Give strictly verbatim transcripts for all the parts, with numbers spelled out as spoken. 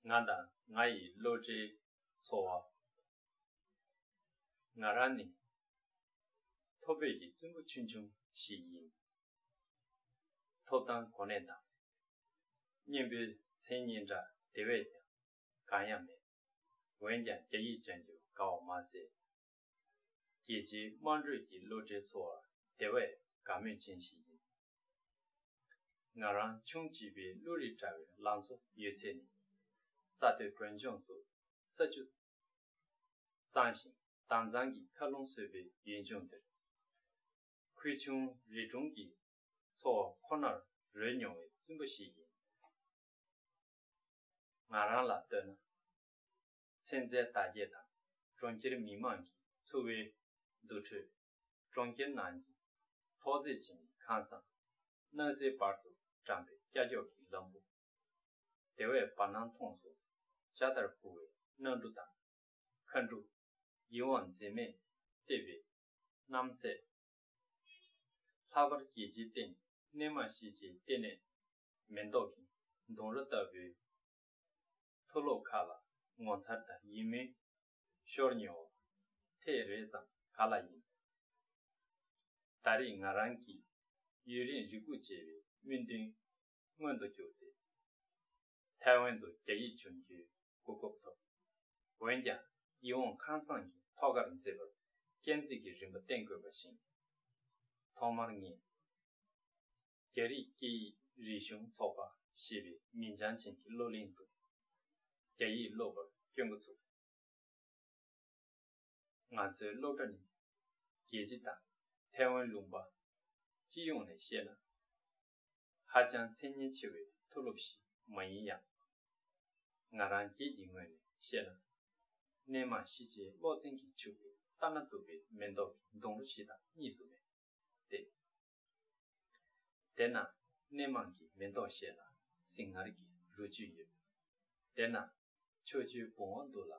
ང་དང་ང་ཡི་སློབ་གྲྭའི་འཚོ་བ། ང་རང་ནི་ཐོ་བོད་ཀྱི་བཙུན་པོ་ཆུང་ཆུང་ཞིག་ཡིན། ཐོབ་ཐང་གོ་གནས་དང་། སྙན་པའི་མཚན་སྙན་གྲགས་དེ་བས་ཀྱང་གང་ཡང་མེད། འོན་ཀྱང་རྒྱ་ཡིག་སྦྱང་རྒྱུར་དགའ་བ་མ་ཟད། རྒྱལ་སྤྱིའི་དམངས་ཁྲོད་ཀྱི་སློབ་གྲྭའི་འཚོ་བར་དེ་བས་དགའ་མོས་ཅན་ཞིག་ཡིན། ང་རང་ཆུང་བྱིས་པའི་བློ་རིག་བྲལ་བའི་ལང་ཚོ་ཡོད་ཚད་ནི། ས་མཐོའི་བོད་ལྗོངས་སུ་ས་ཆུ་གཙང་ཞིང་དྭངས་གཙང་གི་མཁའ་རླུང་བསུ་བའི་ཡུལ་ལྗོངས་འདིར། ཁུལ་ཆུང་རི་གྲོང་གི་འཚོ་བ་ཁོ་ནར་རོལ་མྱོང་བའི་བཙུན་པོ་ཞིག་ཡིན། ང་རང་ལ་ལྟོས་ན། ཚན་རྩལ་དར་རྒྱས་དང་གྲོང་ཁྱེར་མི་མང་གིས་འཚོ་བའི་དུར་ཁྲོད། གྲོང་ཁྱེར་ནང་གི་ཐོག་བརྩེགས་ཅན་གྱི་ཁང་བཟང་། སྣང་སའི་བར་དུ་བཀྲམ་པའི་ཀྱག་ཀྱོག་གི་ལམ་བུ། དེ་བས་བར་སྣང་མཐོངས་སུ་ཇ་ལྟར་བུ་བའི་གནམ་གྲུ་དང་། མཁའ་འགྲོ། ཡིད་འོང་མཛེས་མས་བཏེགས་པའི་རྣམ་སྲས། ལྷག་པར་རྒྱལ་སྤྱིའི་སྟེང་སྣེ་མང་གཞིས་བྱེས་ལྟེ་གནས་མེ་ཏོག་གི་ལྡུམ་ར་ལྟ་བུའི་མཐོ་སློབ་ཁག་ལ་ངོ་མཚར་དང་ཡིད་སྨོན་ཤོར་མྱོང་བ་ཐེངས་རེ་ཙམ་ག་ལ་ཡིན། ད་རེས་ང་རང་གིས་ཡུན་རིང་རེ་སྒུག་བྱས་པའི་སྨོན་འདུན་མངོན་དུ་གྱུར་ཏེ། ཐའེ་ཝན་དུ་རྒྱ་ཡིག་སྦྱོང་རྒྱུའི་གོ་སྐབས་ཐོབ། འོན་ཀྱང་ཡིད་འོང་ཁང་བཟང་གི་ཐོག་ཁར་འཛེགས་པར་སྐས་འཛེགས་ཀྱི་རིམ་པ་བསྟེན་དགོས་པ་བཞིན། ཐོག་མར་ངས་རྒྱ་རིགས་སྐད་ཡིག་རིག་གཞུང་ཚོགས་པ་ཞེས་པའི་མིང་བྱང་ཅན་གྱི་སློབ་གླིང་དུ་རྒྱ་ཡིག་སློབ་པར་བསྐྱོད་འགོ་ཚུགས། ང་ཚོའི་སློབ་གྲྭ་ནི་རྒྱལ་སྤྱི་དང་ཐའེ་ཝན་ལུང་པ་སྤྱི་ཡོངས་ནས་བཤད་ན། ཧ་ཅང་མཚན་སྙན་ཆེ་བའི་མཐོ་སློབ་ཞིག་མ་ཡིན་ཡང་། ང་རང་སྒེར་གྱི་ངོས་ནས་བཤད་ན། སྣེ་མང་གཞིས་བྱེས་སློབ་ཚན་གྱིས་ཕྱུག་པའི་ལྟ་ན་སྡུག་པའི་མེ་ཏོག་གི་ལྡུམ་ར་ཞིག་དང་གཉིས་སུ་མེད་དེ། དེ་ན་སྣེ་མང་གི་མེ་ཏོག་ཞལ་ལ་སྲིན་མངར་གྱི་རོ་བཅུད་ཡོད། དེ་ན་ཕྱོགས་བཅུའི་བུང་བ་འདུ་ལ།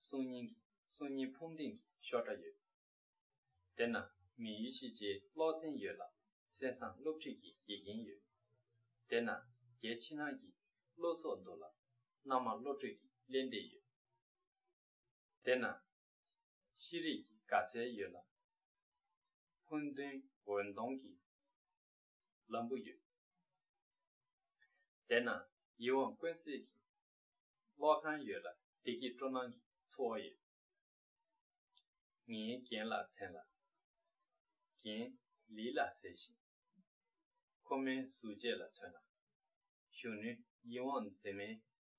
གསུང་སྙན་གྱི་གསུང་སྙན་ཕུང་ལྡན་གྱི་ཤོག་སྒྲ་ཡོད། དེ་ན་མི་ཡུལ་གཞིས་བྱེས་སློབ་ཚན་ཡོད་ལ། གསན་བསམ་སློབ་ཁྲིད་ཀྱི་དགེ་རྒན་ཡོད། དེ་ན་རྒྱལ་ཕྱི་ནང་གི་སློབ་ཚོགས་འདུ་ལ། སྣ་མང་བློ་གྲོས་ཀྱི་གླེང་སྟེགས་ཡོད། དེ་ན་ཤེས་རིག་གི་དགའ་ཚལ་ཡོད་ལ། ཕུགས་འདུན་འོད་སྟོང་གི་ལམ་བུ་ཡོད། དེ་ན་ཡིད་འོང་ཀུན་གསལ་གྱི་ཀློག་ཁང་ཡོད་ལ། བདེ་སྐྱིད་སྤྲོ་སྣང་གི་འཚོ་བ་ཡོད། ངའི་རྒན་ལགས་མཚན་ལ་རྒན་ལི་ལགས་ཟེར་ཞིང་། ཁོ་མོའི་གཟུགས་བྱད་ལ་མཚོན་ན། གཞོན་ནུའི་ཡིད་འོང་མཛེས་མའི་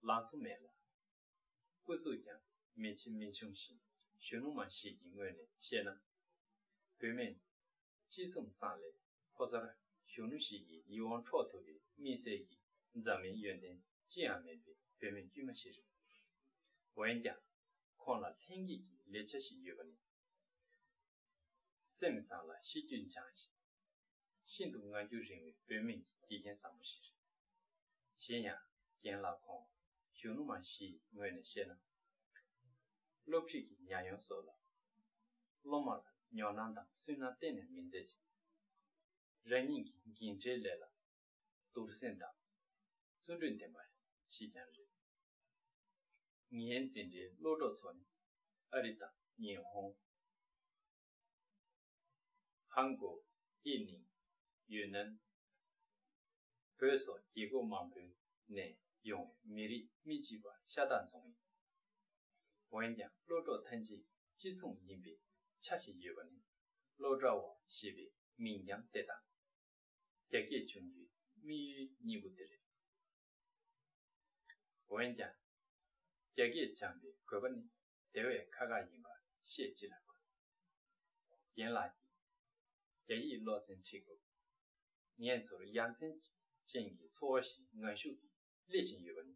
ལང་ཚོ་མེད་ལ། སྐུ་གཟུགས་ཀྱང་མི་ཆེ་མི་ཆུང་ཞིང་། གཞོན་ནུ་མ་ཞིག་གི་ངོས་ནས་བཤད་ན། བུད་མེད་སྤྱི་མཚུངས་ཙམ་ལས་ཕོ་གསར་གཞོན་ནུ་ཞིག་གི་ཡིད་འོང་འཕྲོག་ཐུབ་པའི་དམིགས་བསལ་གྱི་འཛམ་གླིང་ཡོན་ཏན་ཅི་ཡང་མེད་པའི་བུད་མེད་དཀྱུས་མ་ཞིག་རེད། འོན་ཀྱང་ཁོང་ལ་ལྷན་སྐྱེས་ཀྱི་ལེགས་ཆ་ཞིག་ཡོད་པ་ནི། སེམས་བཟང་ལ་གཤིས་རྒྱུད་འཇམ་ཞིང་། ཤིན་ཏུ་ངང་རྒྱུད་རིང་བའི་བུད་མེད་ཀྱི་དགེ་རྒན་བཟང་པོ་ཞིག་རེད། གཞན་ཡང་རྒན་ལགས་ཁོང་གཞོན་ནུ་མ་བཞིའི་ངོས་ནས་བཤད་ན། སློབ་ཁྲིད་ཀྱི་ཉམས་མྱོང་སོགས་ལ་སློབ་མར་མྱོང་སྣང་དང་སུན་སྣང་གཏན་ནས་མི་མཛད་ཅིང་། རང་ཉིད་ཀྱི་འགན་འཁྲིའི་ལས་ལ་བསྡུར་སེམས་དང་བརྩོན་འགྲུས་ལྡན་པ་ཞིག་ཀྱང་རེད། ངའི་འཛིན་གྲྭའི་སློབ་གྲོགས་ཚོ་ནི་ཨ་རི་དང་ཉི་ཧོང་། ཧང་གོ། དབྱི་ནི། ཡུན་ནན། བོད་སོགས་རྒྱལ་ཁབ་མང་པོའི་ནས་ཡོང་བའི་མི་རིགས་མི་གཅིག་པ་ཤ་སྟག་འཛོམས་ཡོད། འོན་ཀྱང་སློབ་གྲོགས་ཐམས་ཅད་གཅིག་མཚུངས་ཡིན་པའི་ཆ་ཞིག་ཡོད་པ་ནི། སློབ་གྲྭ་བ་ཞེས་པའི་མིང་རྐྱང་དེ་དང་། རྒྱ་སྐད་སྦྱོང་རྒྱུའི་དམིགས་ཡུལ་གཉིས་པོ་དེ་རེད། འོན་ཀྱང་། རྒྱ་སྐད་སྦྱང་པའི་དགོས་པ་ནི་དེ་བས་ཁག་ཁག་ཡིན་པ་བཤད་ཅི་ལ་དགོས། རྒན་ལགས་ཀྱིས་རྒྱ་ཡིག་སློབ་ཚན་ཁྲིད་སྐབས། ངས་ཚུར་ཡ་མཚན་ཅན་གྱི་ཚོར་བ་ཞིག་ངང་ཤུགས་ཀྱིས་སླེབས་བཞིན་ཡོད་པ་ནི།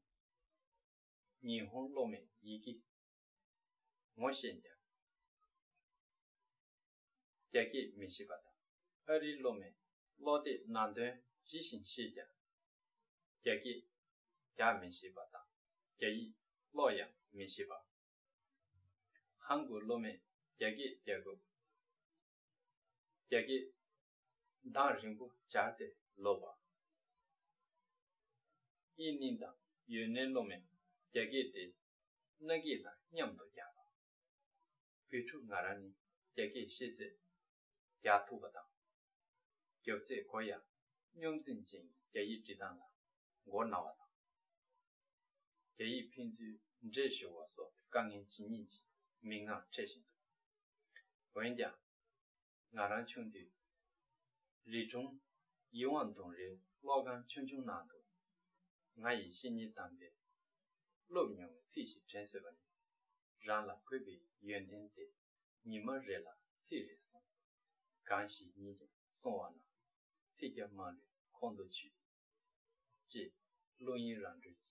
ཉི་ཧོང་སློབ་མས་ཡི་གེ་ངོ་ཤེས་ཀྱང་། རྒྱ་སྐད་མི་ཤེས་པ་དང་། ཨ་རིའི་སློབ་མས་ཀློག་དེབ་ནང་དོན་ཇི་བཞིན་ཤེས་ཀྱང་། རྒྱ་སྐད་རྒྱག་མི་ཤེས་པ་དང་། རྒྱ་ཡིག་ཀློག་ཡང་མི་ཤེས་པ། ཧང་གོའི་སློབ་མས་རྒྱ་སྐད་རྒྱག་སྐབས། རྒྱ་སྐད་གདངས་རིང་པོ་སྦྱར་ཏེ་ཀློག་པ། དབྱིན་ནི་དང་ ཡུན་ནན་སློབ་མས་རྒྱ་སྐད་དེ་མནའ་སྐད་དང་མཉམ་དུ་རྒྱག་པ། བོད་ཕྲུག་ང་རང་ནི་རྒྱ་སྐད་ཤེས་ཚད་རྒྱག་ཐུབ་པ་དང་། རྒྱབ་རྩེས་གོ་ཡང་སྙོམས་འཛིན་ཅན་གྱི་རྒྱ་ཡིག་འབྲི་སྟངས་ལ་མགོ་ན་བ་དང་། རྒྱ་ཡིག་ཕན་ཚུན་འདྲེས་ཤོར་བ་སོགས་དཀའ་ངལ་ཇི་སྙེད་ཅིག་མིག་སྔར་འཕྲད་བཞིན་འདུག་འོན་ཀྱང་། ང་རང་ཆུང་དུས། རི་གྲོང་ཡིད་དབང་གདུང་རིང་སློབ་ཁང་ཆུང་ཆུང་ནང་དུ། ང་ཡི་བཤེས་གཉེན་དམ་པས་སློབ་མྱོང་བའི་ཚིག་ཞིག་དྲན་གསོས་པ་ནི། རང་ལ་གུས་པའི་ཡོན་ཏན་དེ་ཉི་མ་རེ་ལ་ཚིག་རེ་གསུངས། གང་ཞིག་ཉིད་ཀྱང་གསུང་བ་ན། ཚིག་བརྒྱ་མང་ལོས་ཁོང་དུ་ཆུད། ཅེས་བློ་ཡིན་རང་གྲོལ་